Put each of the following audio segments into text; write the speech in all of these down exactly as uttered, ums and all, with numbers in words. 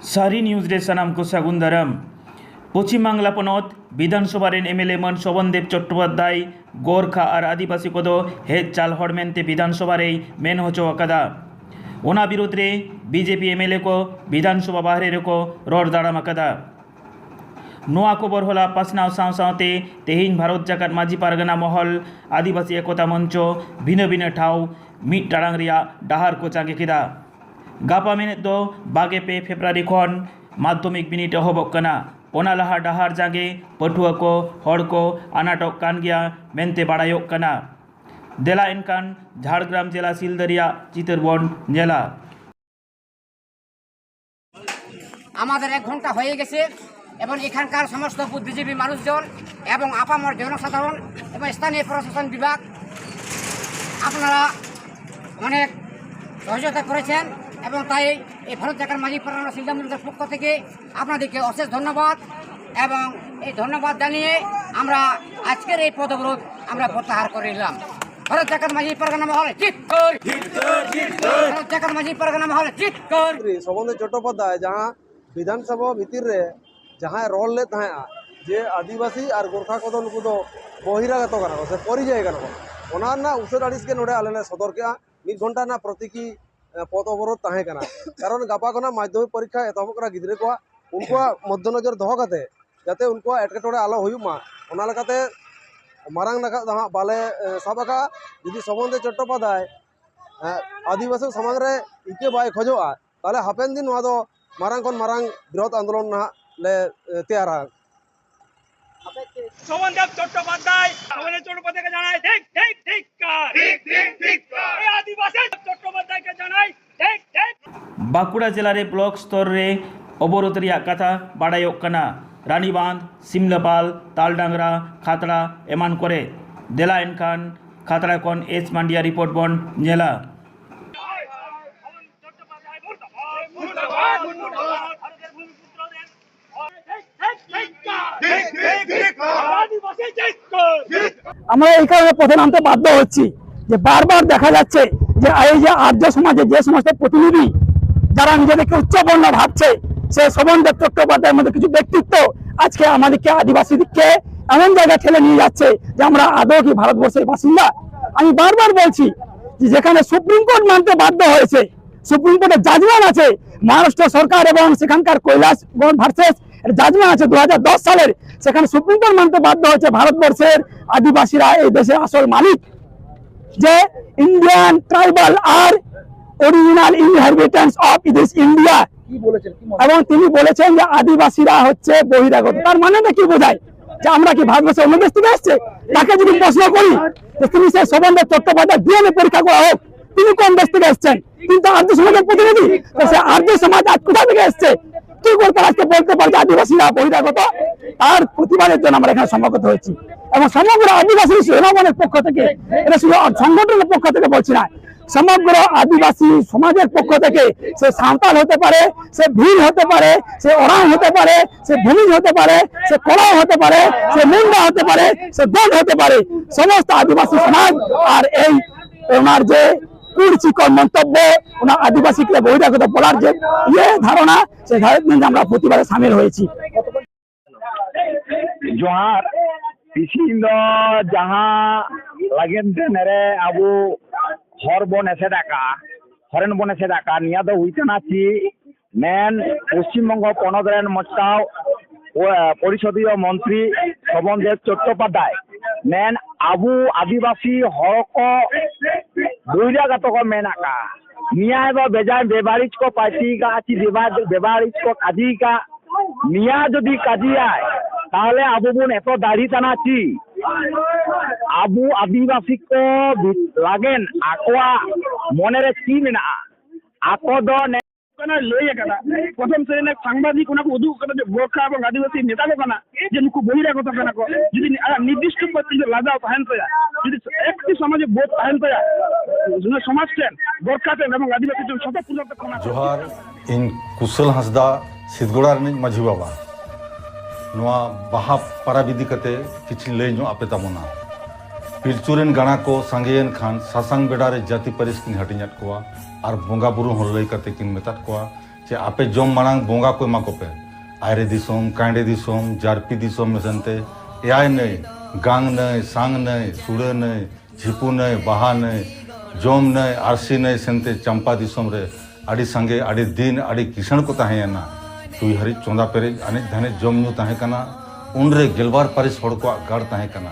ᱥᱟᱹᱨᱤ ᱱᱤᱭᱩᱡᱽ ᱨᱮ ᱥᱟᱱᱟᱢ ᱠᱚ ᱥᱟᱹᱜᱩᱱ ᱫᱟᱨᱟᱢ᱾ ᱯᱚᱪᱷᱤᱢ ᱵᱟᱝᱞᱟ ᱯᱚᱱᱚᱛ ᱵᱤᱫᱷᱟᱱ ᱥᱚᱵᱷᱟ ᱨᱮᱱ ᱮᱢ ᱮᱞ ᱮ ᱢᱟᱹᱱ ᱥᱚᱵᱚᱱᱫᱮᱵ ᱪᱚᱴᱴᱳᱯᱟᱫᱽᱫᱷᱟᱭ ᱜᱳᱨᱠᱷᱟ ᱟᱨ ᱟᱹᱫᱤᱵᱟᱹᱥᱤ ᱠᱚᱫᱚ ᱦᱮᱡ ᱪᱟᱞ ᱦᱚᱲ ᱢᱮᱱᱛᱮ ᱵᱤᱫᱷᱟᱱ ᱥᱚᱵᱷᱟ ᱨᱮᱭ ᱢᱮᱱ ᱦᱚᱪᱚ ᱟᱠᱟᱫᱟ᱾ ᱚᱱᱟ ᱵᱤᱨᱩᱫᱽ ᱨᱮ B J P M L A ᱠᱚ ᱵᱤᱫᱷᱟᱱ ᱥᱚᱵᱷᱟ ᱵᱟᱦᱨᱮ ᱨᱮᱠᱚ ᱨᱚᱲ ᱫᱟᱲᱟᱢ ᱟᱠᱟᱫᱟ᱾ ᱱᱚᱣᱟ ᱠᱷᱚᱵᱚᱨ ᱦᱚᱞᱟ ᱯᱟᱥᱱᱟᱣ ᱥᱟᱶ ᱥᱟᱶᱛᱮ ᱛᱮᱦᱮᱧ ᱵᱷᱟᱨᱚᱛ ᱡᱟᱠᱟᱛ ᱢᱟᱹᱡᱷᱤ ᱯᱟᱨᱜᱟᱱᱟ ᱢᱚᱦᱚᱞ, ᱟᱹᱫᱤᱵᱟᱹᱥᱤ ᱮᱠᱚᱛᱟ ᱢᱚᱧᱪᱚ ᱵᱷᱤᱱᱟᱹ ᱵᱷᱤᱱᱟᱹ ᱴᱷᱟᱶ ᱢᱤᱫ ᱴᱟᱲᱟᱝ ᱨᱮᱭᱟᱜ ᱰᱟᱦᱟᱨ ᱠᱚ ᱡᱟᱸᱜᱮ ᱠᱮᱫᱟ᱾ ᱜᱟᱯᱟ ᱢᱮᱱᱮᱫ ᱫᱚ ᱵᱟᱜᱮ ᱯᱮ ᱯᱷᱮᱵᱽᱨᱩᱣᱟᱨᱤ ᱠᱷᱚᱱ ᱢᱟᱫᱽᱫᱷᱚᱢᱤᱠ ᱵᱤᱱᱤᱰ ᱮᱦᱚᱵᱚᱜ ᱠᱟᱱᱟ᱾ ᱚᱱᱟ ᱞᱟᱦᱟ ᱰᱟᱦᱟᱨ ᱡᱟᱸᱜᱮ ᱯᱟᱹᱴᱷᱩᱣᱟᱹ ᱠᱚ, ᱦᱚᱲ ᱠᱚ ᱟᱱᱟᱴᱚᱜ ᱠᱟᱱ ᱜᱮᱭᱟ ᱢᱮᱱᱛᱮ ᱵᱟᱲᱟᱭᱚᱜ ᱠᱟᱱᱟ᱾ ᱫᱮᱞᱟ ᱮᱱᱠᱷᱟᱱ ᱡᱷᱟᱲᱜᱨᱟᱢ ᱡᱮᱞᱟ ᱥᱤᱞᱫᱟᱹ ᱨᱮᱭᱟᱜ ᱪᱤᱛᱟᱹᱨ ᱵᱚᱱ ᱧᱮᱞᱟ᱾ আমাদের এক ঘন্টা হয়ে গেছে এবং এখানকার সমস্ত বুদ্ধিজীবী মানুষজন এবং আপামর জনসাধারণ এবং স্থানীয় প্রশাসন বিভাগ আপনারা অনেক সহযোগিতা করেছেন এবং তাই এই ভারত জাকাত মাঝি পারগানা সিলদাম পক্ষ থেকে আপনাদেরকে অশেষ ধন্যবাদ এবং এই ধন্যবাদ জানিয়ে আমরা আজকের এই পথ অবরোধ আমরা প্রত্যাহার করে নিলাম। ভারত জাকাত মাঝি পারগানা মহল জিত কর। ভারত জাকাত মাঝি পারগানা মহল জিত কর। ᱥᱚᱵᱚᱱᱫᱮ ᱪᱚᱴᱴᱳᱯᱟᱫᱽᱫᱷᱟᱭ ᱡᱟᱦᱟᱸ ᱵᱤᱫᱷᱟᱱ ᱥᱚᱵᱷᱟ ᱵᱷᱤᱛᱤᱨ ᱨᱮ ᱡᱟᱦᱟᱸᱭ ᱨᱚᱲ ᱞᱮᱫ ᱛᱟᱦᱮᱸᱜᱼᱟ ᱡᱮ ᱟᱹᱫᱤᱵᱟᱹᱥᱤ ᱟᱨ ᱜᱳᱨᱠᱷᱟ ᱠᱚᱫᱚ ᱱᱩᱠᱩ ᱫᱚ ᱵᱚᱦᱤᱨᱟᱜᱚᱛᱚ ᱠᱟᱱᱟ ᱠᱚ ᱥᱮ ᱯᱚᱨᱤᱡᱟᱭ ᱠᱟᱱᱟ ᱠᱚ, ᱚᱱᱟ ᱨᱮᱱᱟᱜ ᱩᱥᱟᱹᱫ ᱟᱹᱲᱤᱥ ᱜᱮ ᱱᱚᱰᱮ ᱟᱞᱮ ᱞᱮ ᱥᱚᱫᱚᱨ ᱠᱮᱜᱼᱟ᱾ ᱢᱤᱫ ᱜᱷᱚᱱᱴᱟ ᱨᱮᱱᱟᱜ ᱯᱨᱚᱛᱤᱠᱤ ᱯᱚᱛᱷ ᱚᱵᱚᱨᱳᱫᱷ ᱛᱟᱦᱮᱸ ᱠᱟᱱᱟ᱾ ᱠᱟᱨᱚᱱ ᱜᱟᱯᱟ ᱠᱷᱚᱱᱟᱜ ᱢᱟᱫᱽᱫᱷᱚᱢᱤᱠ ᱯᱚᱨᱤᱠᱠᱷᱟ ᱮᱛᱚᱦᱚᱵᱚᱜ ᱠᱟᱱᱟ ᱜᱤᱫᱽᱨᱟᱹ ᱠᱚᱣᱟᱜ, ᱩᱱᱠᱩᱣᱟᱜ ᱢᱚᱫᱽᱫᱷᱮ ᱱᱚᱡᱚᱨ ᱫᱚᱦᱚ ᱠᱟᱛᱮ ᱡᱟᱛᱮ ᱩᱱᱠᱩᱣᱟᱜ ᱮᱴᱠᱮᱴᱚᱬᱮ ᱟᱞᱚ ᱦᱩᱭᱩᱜ ᱢᱟ, ᱚᱱᱟ ᱞᱮᱠᱟᱛᱮ ᱢᱟᱨᱟᱝ ᱱᱟᱜᱟᱜ ᱫᱚ ᱦᱟᱸᱜ ᱵᱟᱞᱮ ᱥᱟᱵ ᱟᱠᱟᱫᱼᱟ᱾ ᱡᱩᱫᱤ ᱥᱚᱵᱚᱱᱫᱮ ᱪᱚᱴᱴᱳᱯᱟᱫᱽᱫᱷᱟᱭ ᱟᱹᱫᱤᱵᱟᱹᱥᱤ ᱥᱟᱢᱟᱝ ᱨᱮ ᱤᱠᱟᱹ ᱵᱟᱭ ᱠᱷᱚᱡᱚᱜᱼᱟ, ᱛᱟᱦᱚᱞᱮ ᱦᱟᱯᱮᱱ ᱫᱤᱱ ᱱᱚᱣᱟ ᱫᱚ ᱢᱟᱨᱟᱝ ᱠᱷᱚᱱ ᱢᱟᱨᱟᱝ ᱵᱨᱤᱦᱚᱛ ᱟᱱᱫᱳᱞᱚᱱ ᱱᱟᱦᱟᱜ ᱞᱮ ᱛᱮᱭᱟᱨᱟ᱾ শোভনদেব চট্টোপাধ্যায় শোভনদেব চট্টোপাধ্যায়কে জানাই ধিক ধিক ধিক্কার। ধিক ধিক ধিক্কার। এই আদিবাসী চট্টোপাধ্যায়কে জানাই ধিক ধিক। ᱵᱟᱸᱠᱩᱲᱟ ᱡᱮᱞᱟ ᱨᱮ ᱵᱞᱚᱠ ᱥᱛᱚᱨ ᱨᱮ ᱚᱵᱚᱨᱳᱫᱷ ᱨᱮᱭᱟᱜ ᱠᱟᱛᱷᱟ ᱵᱟᱰᱟᱭᱚᱜ ᱠᱟᱱᱟ᱾ ᱨᱟᱱᱤᱵᱟᱸᱫᱷ, ᱥᱤᱢᱞᱟᱯᱟᱞ, ᱛᱟᱞᱰᱟᱝᱨᱟ, ᱠᱷᱟᱛᱲᱟ ᱮᱢᱟᱱ ᱠᱚᱨᱮ᱾ ᱫᱮᱞᱟ ᱮᱱᱠᱷᱟᱱ ᱠᱷᱟᱛᱲᱟ ᱠᱷᱚᱱ ᱮᱥ ᱢᱟᱱᱰᱤᱭᱟ ᱨᱤᱯᱳᱨᱴ ᱵᱚᱱ ᱧᱮᱞᱟ᱾ আমরা এই কারণে পথে নামতে বাধ্য হচ্ছি যে বারবার দেখা যাচ্ছে যে এই যে আর্য সমাজে যে সমস্ত প্রতিনিধি যারা নিজেদেরকে উচ্চ বর্ণ ভাবছে, সেই শোভনদেব চট্টোপাধ্যায়ের মতো কিছু ব্যক্তিত্ব আজকে আমাদেরকে, আদিবাসীদেরকে এমন জায়গায় ঠেলে নিয়ে যাচ্ছে যে আমরা আদৌ কি ভারতবর্ষের বাসিন্দা। আমি বারবার বলছি যে যেখানে সুপ্রিম কোর্ট মানতে বাধ্য হয়েছে, সুপ্রিম কোর্টের জাজমেন্ট আছে, মহারাষ্ট্র সরকার এবং সেখানকার কৈলাসহর ভার্সেস জাজমেন্ট আছে দু হাজার দশ সালের, সেখানে সুপ্রিম কোর্ট মানতে বাধ্য হয়েছে ভারতবর্ষের আদিবাসীরা এই দেশের আসল মালিক, যে Indian tribal are original inhabitants of this India। এবং তিনি বলেছেন যে আদিবাসীরা হচ্ছে বহিরাগত। তার মানেটা কি বোঝায়? যে আমরা কি ভারতবর্ষের অন্য দেশ থেকে এসছে? তাকে যদি প্রশ্ন করি যে তিনি সেই শোভনদেব চট্টোপাধ্যায় ডিএনএ পরীক্ষা করা হোক, তিনি কোন দেশ থেকে এসছেন? কিন্তু আর্য সমাজের প্রতিনিধি, তো সে আর্য সমাজ আজ কোথা থেকে এসছে? কি করে তারা আজকে বলতে পারে যে আদিবাসীরা বহিরাগত? তার প্রতিবাদের জন্য আমরা এখানে সমবেত হয়েছি। এবং সমগ্র আদিবাসী জনগণের পক্ষ থেকে, এটা শুধু সংগঠনের পক্ষ থেকে বলছি না, সমগ্র আদিবাসী সমাজের পক্ষ থেকে, সে সাঁওতাল হতে পারে, সে ভিল হতে পারে, সে ওরাং হতে পারে, সে ভূমিজ হতে পারে, সে কোড়াও হতে পারে, সে মুন্ডা হতে পারে, সে গোন্ড হতে পারে, সমস্ত আদিবাসী সমাজ আর এই ওনার যে কুরুচিকর মন্তব্য, ওনার আদিবাসীকে বহিরাগত বলার যে ইয়ে ধারণা, সেই ধারণা নিয়ে আমরা প্রতিবাদে সামিল হয়েছি। ᱡᱚᱦᱟᱨ᱾ ᱛᱤᱦᱤᱧ ᱫᱚ ᱡᱟᱦᱟᱸ ᱞᱟᱹᱜᱤᱫ ᱛᱮ ᱱᱮᱨᱮ ᱟᱵᱚ ᱦᱚᱨ ᱵᱚᱱ ᱮᱥᱮᱫ ᱟᱠᱟᱫᱼᱟ, ᱦᱚᱨᱮᱱ ᱵᱚᱱ ᱮᱥᱮᱫ ᱟᱠᱟᱫᱼᱟ, ᱱᱤᱭᱟᱹ ᱫᱚ ᱦᱩᱭ ᱠᱟᱱᱟ ᱪᱮᱫ ᱢᱮᱱ ᱯᱚᱥᱪᱤᱢ ᱵᱚᱝᱜᱚ ᱯᱚᱱᱚᱛ ᱨᱮᱱ ᱢᱚᱪᱟᱣ ᱯᱚᱨᱤᱥᱚᱫᱤᱭᱚ ᱢᱚᱱᱛᱨᱤ ᱥᱚᱵᱚᱱ ᱫᱮᱵ ᱪᱚᱴᱴᱳᱯᱟᱫᱽᱫᱷᱟᱭ ᱢᱮᱱ ᱟᱵᱚ ᱟᱹᱫᱤᱵᱟᱹᱥᱤ ᱦᱚᱲ ᱠᱚ ᱵᱚᱦᱤᱨᱟᱜᱚᱛᱚ ᱠᱚ ᱢᱮᱱ ᱟᱠᱟᱫᱼᱟ᱾ ᱱᱤᱭᱟᱹ ᱫᱚ ᱵᱮᱡᱟᱭ ᱵᱮᱵᱟᱹᱲᱤᱡ ᱠᱚ ᱯᱟᱹᱭᱛᱤ ᱠᱟᱜᱼᱟ ᱪᱮ ᱵᱮᱵᱟᱹᱲᱤᱡ ᱠᱚ ᱠᱟᱹᱡᱤ ᱠᱟᱜ, ᱱᱤᱭᱟ ᱡᱩᱫᱤ ᱠᱟᱡᱤᱭᱟᱭ, ᱛᱟᱦᱚᱞᱮ ᱟᱵᱚ ᱵᱚᱱ ᱮᱛᱚ ᱫᱟᱲᱮ ᱛᱟᱱᱟ ᱪᱤ? ᱟᱵᱚ ᱟᱹᱫᱤᱵᱟᱹᱥᱤ ᱠᱚ ᱞᱟᱜᱮᱱ ᱟᱠᱚᱣᱟᱜ ᱢᱚᱱᱮᱨᱮ ᱪᱮᱫ ᱢᱮᱱᱟᱜᱼᱟ? ᱟᱠᱚ ᱫᱚ ᱱᱮ- ᱠᱟᱱᱟ ᱞᱟᱹᱭ ᱟᱠᱟᱫᱟ᱾ ᱯᱨᱚᱛᱷᱚᱢ ᱥᱮᱫ ᱨᱮ ᱥᱟᱝᱵᱟᱫᱤᱠ ᱚᱱᱟ ᱠᱚ ᱩᱫᱩᱜ ᱠᱟᱫᱟ ᱡᱮ ᱜᱳᱨᱠᱷᱟ ᱮᱵᱚᱝ ᱟᱹᱫᱤᱵᱟᱹᱥᱤ ᱢᱮᱛᱟ ᱠᱚ ᱠᱟᱱᱟ ᱡᱮ ᱱᱩᱠᱩ ᱵᱚᱦᱤᱨᱟᱜᱚᱛᱚ ᱠᱟᱱᱟ ᱠᱚ᱾ ᱡᱩᱫᱤ ᱟᱭᱟᱜ ᱱᱤᱨᱫᱤᱥᱴᱚ ᱯᱟᱹᱨᱥᱤ ᱨᱮ ᱞᱟᱡᱟᱣ ᱛᱟᱦᱮᱱ ᱛᱟᱭᱟ, ᱡᱩᱫᱤ ᱮᱠᱴᱤ ᱥᱚᱢᱟᱡᱽ ᱨᱮ ᱵᱳᱫᱷ ᱛᱟᱦᱮᱱ ᱛᱟᱭᱟ, ᱥᱚᱢᱟᱡᱽ ᱴᱷᱮᱱ, ᱜᱳᱨᱠᱷᱟ ᱴᱷᱮᱱ ᱮᱵᱚᱝ ᱟᱹᱫᱤᱵᱟᱹᱥᱤ ᱴᱷᱮᱱ ᱥᱚᱛᱚ ᱯᱩᱨᱱᱚ ᱛᱮ ᱠᱷᱚᱱᱟ᱾ ᱡᱚᱦᱟᱨ᱾ ᱤᱧ ᱠᱩᱥᱚᱞ ᱦᱟᱸᱥᱫᱟ, ᱥᱤᱫᱽᱜᱚᱲᱟ ᱨᱤᱱᱤᱡ ᱢᱟᱹᱡᱷᱤ ᱵᱟᱵᱟ᱾ ᱱᱚᱣᱟ ᱵᱟᱦᱟ ᱯᱟᱨᱟᱵᱽ ᱤᱫᱤ ᱠᱟᱛᱮ ᱠᱤᱪᱷᱤ ᱞᱟᱹᱭ ᱧᱚᱜ ᱟᱯᱮ ᱛᱟᱵᱚᱱᱟ᱾ ᱯᱤᱞᱪᱩ ᱨᱮᱱ ᱜᱟᱬᱟ ᱠᱚ ᱥᱟᱸᱜᱮᱭᱮᱱ ᱠᱷᱟᱱ ᱥᱟᱥᱟᱝ ᱵᱮᱰᱟ ᱨᱮ ᱡᱟᱹᱛᱤ ᱯᱟᱹᱨᱤᱥ ᱠᱤᱱ ᱦᱟᱹᱴᱤᱧ ᱟᱫ ᱠᱚᱣᱟ ᱟᱨ ᱵᱚᱸᱜᱟ ᱵᱩᱨᱩ ᱦᱚᱸ ᱞᱟᱹᱭ ᱠᱟᱛᱮ ᱠᱤᱱ ᱢᱮᱛᱟᱫ ᱠᱚᱣᱟ ᱪᱮ ᱟᱯᱮ ᱡᱚᱢ ᱢᱟᱲᱟᱝ ᱵᱚᱸᱜᱟ ᱠᱚ ᱮᱢᱟ ᱠᱚᱯᱮ᱾ ᱟᱭᱨᱮ ᱫᱤᱥᱚᱢ, ᱠᱟᱸᱰᱮ ᱫᱤᱥᱚᱢ, ᱡᱟᱨᱯᱤ ᱫᱤᱥᱚᱢ ᱢᱮᱥᱮᱱᱛᱮ ᱮᱭᱟᱭ ᱱᱟᱹᱭ, ᱜᱟᱝ ᱱᱟᱹᱭ, ᱥᱟᱝ ᱱᱟᱹᱭ, ᱥᱩᱲᱟᱹ ᱱᱟᱹᱭ, ᱡᱷᱤᱯᱩ ᱱᱟᱹᱭ, ᱵᱟᱦᱟ ᱱᱟᱹᱭ, ᱡᱚᱢ ᱱᱟᱹᱭ, ᱟᱨᱥᱤ ᱱᱟᱹᱭ ᱥᱮᱱᱛᱮ ᱪᱟᱢᱯᱟ ᱫᱤᱥᱚᱢ ᱨᱮ ᱟᱹᱰᱤ ᱥᱟᱸᱜᱮ, ᱟᱹᱰᱤ ᱫᱤᱱ, ᱟᱹᱰᱤ ᱠᱤᱥᱟᱹᱬ ᱠᱚ ᱛᱟᱦᱮᱸᱭᱮᱱᱟ᱾ ᱴᱩᱭ ᱦᱟᱹᱨᱤᱡ ᱪᱚᱸᱫᱟ ᱯᱮᱨᱮᱡ ᱟᱱᱮᱡ ᱫᱷᱟᱱᱮᱡ ᱡᱚᱢ ᱧᱩ ᱛᱟᱦᱮᱸ ᱠᱟᱱᱟ᱾ ᱩᱱᱨᱮ ᱜᱮᱞᱵᱟᱨ ᱯᱟᱹᱨᱤᱥ ᱦᱚᱲ ᱠᱚᱣᱟᱜ ᱜᱟᱲ ᱛᱟᱦᱮᱸ ᱠᱟᱱᱟ᱾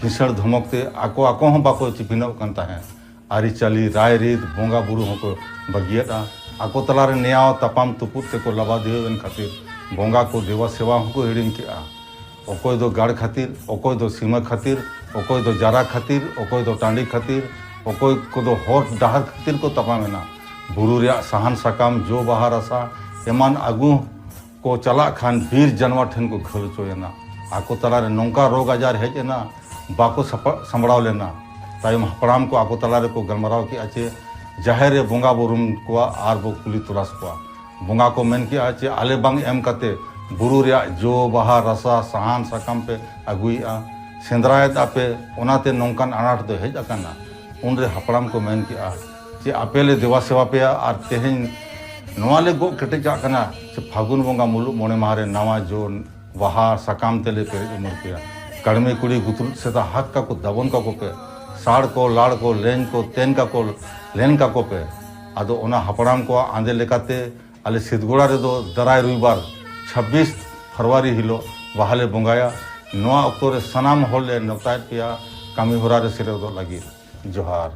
ᱠᱤᱥᱟᱹᱬ ᱫᱷᱚᱢᱚᱠ ᱛᱮ ᱟᱠᱚ ᱟᱠᱚ ᱦᱚᱸ ᱵᱟᱠᱚ ᱪᱤᱯᱤᱱᱚᱜ ᱠᱟᱱ ᱛᱟᱦᱮᱸᱫ᱾ ᱟᱹᱨᱤᱪᱟᱹᱞᱤ, ᱨᱟᱭᱨᱤᱛ, ᱵᱚᱸᱜᱟ ᱵᱩᱨᱩ ᱦᱚᱸᱠᱚ ᱵᱟᱹᱜᱤᱭᱟᱫᱼᱟ᱾ ᱟᱠᱚ ᱛᱟᱞᱟᱨᱮ ᱱᱮᱭᱟᱣ ᱛᱟᱯᱟᱢ ᱛᱩᱯᱩᱫ ᱛᱮᱠᱚ ᱞᱟᱵᱟᱫᱤᱭᱟᱹᱣ ᱮᱱ ᱠᱷᱟᱹᱛᱤᱨ ᱵᱚᱸᱜᱟ ᱠᱚ ᱫᱮᱵᱟ ᱥᱮᱵᱟ ᱦᱚᱸᱠᱚ ᱦᱤᱲᱤᱧ ᱠᱮᱫᱼᱟ᱾ ᱚᱠᱚᱭ ᱫᱚ ᱜᱟᱲ ᱠᱷᱟᱹᱛᱤᱨ, ᱚᱠᱚᱭ ᱫᱚ ᱥᱤᱢᱟᱹ ᱠᱷᱟᱹᱛᱤᱨ, ᱚᱠᱚᱭ ᱫᱚ ᱡᱟᱨᱟ ᱠᱷᱟᱹᱛᱤᱨ, ᱚᱠᱚᱭ ᱫᱚ ᱴᱟᱺᱰᱤ ᱠᱷᱟᱹᱛᱤᱨ, ᱚᱠᱚᱭ ᱠᱚᱫᱚ ᱦᱚᱨ ᱰᱟᱦᱟᱨ ᱠᱷᱟᱹᱛᱤᱨ ᱠᱚ ᱛᱟᱯᱟᱢ ᱮᱱᱟ᱾ ᱵᱩᱨᱩ ᱨᱮᱭᱟᱜ ᱥᱟᱦᱟᱱ ᱥᱟᱠᱟᱢ, ᱡᱚ ᱵᱟᱦᱟ ᱨᱟᱥᱟ ᱮᱢᱟᱱ ᱟᱹᱜᱩ ᱠᱚ ᱪᱟᱞᱟᱜ ᱠᱷᱟᱱ ᱵᱤᱨ ᱡᱟᱱᱣᱟᱨ ᱴᱷᱮᱱ ᱠᱚ ᱜᱷᱟᱹᱞ ᱦᱚᱪᱚᱭᱮᱱᱟ᱾ ᱟᱠᱚ ᱛᱟᱞᱟᱨᱮ ᱱᱚᱝᱠᱟ ᱨᱳᱜᱽ ᱟᱡᱟᱨ ᱦᱮᱡ ᱮᱱᱟ, ᱵᱟᱠᱚ ᱥᱟᱯᱟ-, ᱥᱟᱢᱵᱲᱟᱣ ᱞᱮᱱᱟ᱾ ᱛᱟᱭᱚᱢ ᱦᱟᱯᱲᱟᱢ ᱠᱚ ᱟᱠᱚ ᱛᱟᱞᱟ ᱨᱮᱠᱚ ᱜᱟᱞᱢᱟᱨᱟᱣ ᱠᱮᱫᱼᱟ ᱪᱮ ᱡᱟᱦᱮᱨ ᱨᱮ ᱵᱚᱸᱜᱟ ᱵᱩᱨᱩᱢ ᱠᱚᱣᱟ ᱟᱨ ᱵᱚ ᱠᱩᱞᱤ ᱛᱚᱞᱟᱥ ᱠᱚᱣᱟ᱾ ᱵᱚᱸᱜᱟ ᱠᱚ ᱢᱮᱱ ᱠᱮᱫᱼᱟ ᱪᱮ ᱟᱞᱮ ᱵᱟᱝ ᱮᱢ ᱠᱟᱛᱮ ᱵᱩᱨᱩ ᱨᱮᱭᱟᱜ ᱡᱚ, ᱵᱟᱦᱟ, ᱨᱟᱥᱟ, ᱥᱟᱦᱟᱱ, ᱥᱟᱠᱟᱢ ᱯᱮ ᱟᱹᱜᱩᱭᱮᱫᱼᱟ, ᱥᱮᱸᱫᱽᱨᱟᱭᱮᱫ ᱟᱯᱮ, ᱚᱱᱟᱛᱮ ᱱᱚᱝᱠᱟᱱ ᱟᱱᱟᱴ ᱫᱚ ᱦᱮᱡ ᱟᱠᱟᱱᱟ᱾ ᱩᱱᱨᱮ ᱦᱟᱯᱲᱟᱢ ᱠᱚ ᱢᱮᱱ ᱠᱮᱫᱼᱟ ᱪᱮ ᱟᱯᱮ ᱞᱮ ᱫᱮᱵᱟ ᱥᱮᱵᱟ ᱯᱮᱭᱟ ᱟᱨ ᱛᱮᱦᱮᱧ ᱱᱚᱣᱟ ᱞᱮ ᱜᱚᱜ ᱠᱮᱴᱮᱡ ᱠᱟᱜ ᱠᱟᱱᱟ ᱪᱮ ᱯᱷᱟᱹᱜᱩᱱ ᱵᱚᱸᱜᱟ ᱢᱩᱞᱩᱜ ᱢᱚᱬᱮ ᱢᱟᱦᱟ ᱨᱮ ᱱᱟᱣᱟ ᱡᱚ ᱵᱟᱦᱟ ᱥᱟᱠᱟᱢ ᱛᱮᱞᱮ ᱯᱮᱨᱮᱡ ᱩᱢᱟᱹᱨ ᱯᱮᱭᱟ᱾ ᱠᱟᱹᱲᱢᱤ ᱠᱩᱲᱤ ᱜᱩᱛᱩᱞ ᱥᱮᱛᱟ ᱦᱟᱠ ᱠᱟᱠᱚ ᱫᱟᱵᱚᱱ ᱠᱟᱠᱚ ᱯᱮ, ᱥᱟᱲ ᱠᱚ ᱞᱟᱲ ᱠᱚ ᱞᱮᱧ ᱠᱚ ᱛᱮᱱ ᱠᱟᱠᱚ ᱞᱮᱱ ᱠᱟᱠᱚ ᱯᱮ᱾ ᱟᱫᱚ ᱚᱱᱟ ᱦᱟᱯᱲᱟᱢ ᱠᱚᱣᱟᱜ ᱟᱸᱫᱮ ᱞᱮᱠᱟᱛᱮ ᱟᱞᱮ ᱥᱤᱫᱜᱚᱲᱟ ᱨᱮᱫᱚ ᱫᱟᱨᱟᱭ ᱨᱚᱵᱤᱵᱟᱨ ᱪᱷᱟᱵᱵᱤᱥ ᱯᱷᱮᱵᱽᱨᱩᱣᱟᱨᱤ ᱦᱤᱞᱳᱜ ᱵᱟᱦᱟ ᱞᱮ ᱵᱚᱸᱜᱟᱭᱟ᱾ ᱱᱚᱣᱟ ᱚᱠᱛᱚ ᱨᱮ ᱥᱟᱱᱟᱢ ᱦᱚᱲ ᱞᱮ ᱱᱮᱣᱛᱟᱭᱮᱫ ᱯᱮᱭᱟ ᱠᱟᱹᱢᱤ ᱦᱚᱨᱟ ᱨᱮ ᱥᱮᱞᱮᱫᱚᱜ ᱞᱟᱹᱜᱤᱫ᱾ ᱡᱚᱦᱟᱨ᱾